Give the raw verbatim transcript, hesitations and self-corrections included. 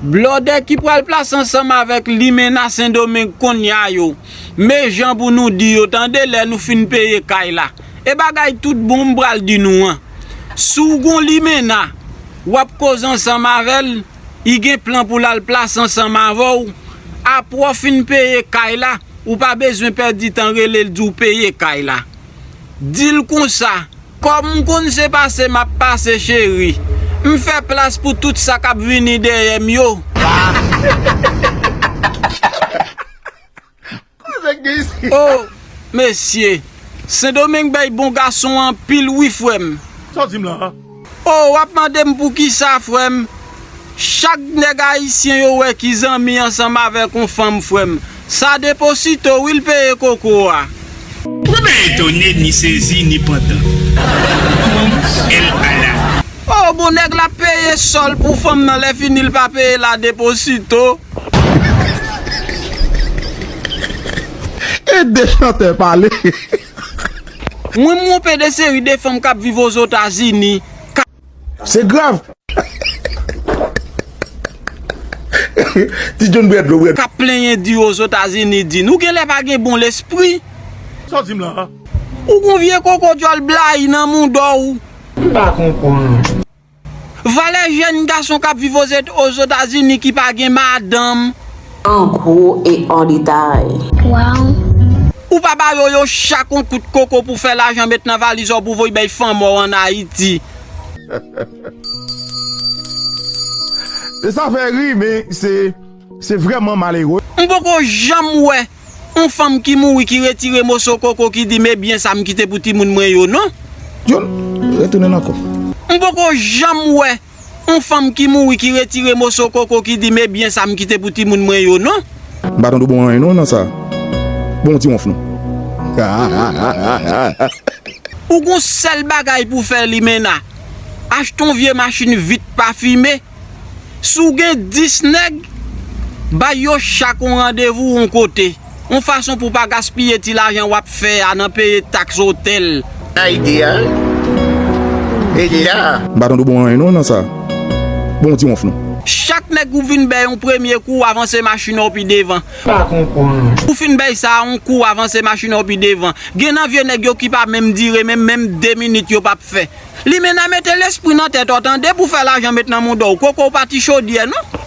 Blòdè ki pral plase ansanm avèk limena Sendomeng konnya yo, men jan pou nou di yo tande lè nou fin peye kay la. E bagay tout bon m pral di nou an. Si w gon limena, w ap koze ansanm avè l, li gen plan pou l al plase ansanm avè w. Apre w fin peye kay la, ou pa bezwen pèdi tan rele l di w peye kay la. Di l konsa, kòm m konn se pase m ap pase cheri, m fè plas pou tout sa k ap vini dèyè m yo. Oh, mesye, Sendomeng bay bon gason anpil wi frè m. Sa w di m la? Oh, w ap mande m poukisa frè m? Chak nèg ayisyen yo wè ki zanmi ansanm avèk yon fanm frè m, sa deposito wi l peye koko a. Women etone, ni sezi, ni pantan. Koum el ala. Oh, bon nèg la peye sòl pou fanm nan, lè fini l pa peye la deposito. E de chantè pale. Mwen m wonpe de seri de fanm k ap viv Ozetazini. Se grav. Ti John bwè dlo, bwè. K ap plenyen di Ozetazini di nou genlè pa gen bon lespri. Sa w di m la? Ou gon vye koko djòl blayi nan mouda w. M pa konprann. Valè jèn gason k ap viv Oze-, Ozetazini ki pa gen madanm. An gwo e an detay. Wow. Ou pa ba yo, yo chak yon kout koko pou fè lajan met nan valiz ou pou voy bay fanm ou an Ayiti. E sa fè ri, men se, se vrèman malere. M poko janm wè yon fanm ki mouri ki retire moso koko ki di, "Men byen sa m kite pou timoun mwen yo," non. John, retounen ankò. M poko janm wè yon fanm ki mouri ki retire moso koko ki di, "Men byen sa m kite pou timoun mwen yo," non. M pa tande w bon anyen non nan sa. Bon, ti wonf non. Ou gon sèl bagay pou fè limena. Achte yon vye machin vit pafime. Si w gen dis nèg, bay yo chak yon randevou yon kote. Yon fason pou pa gaspiye ti lajan w ap fè a nan peye taks otèl. Idea. E la. M pa tande w bon anyen non nan sa. Bon, ti wonf non. Chak nèg ou vin bay yon premye kou, avanse machin ou pi devan. Pa konprann. Ou fin bay sa a yon kou, avanse machin ou pi devan. Gen nan vye nèg yo ki pa menm dire, menm, menm de minit yo p ap fè. Limena mete lespri nan tèt ou tande pou fè lajan met nan mouda w. Koko w pa ti chodyè non.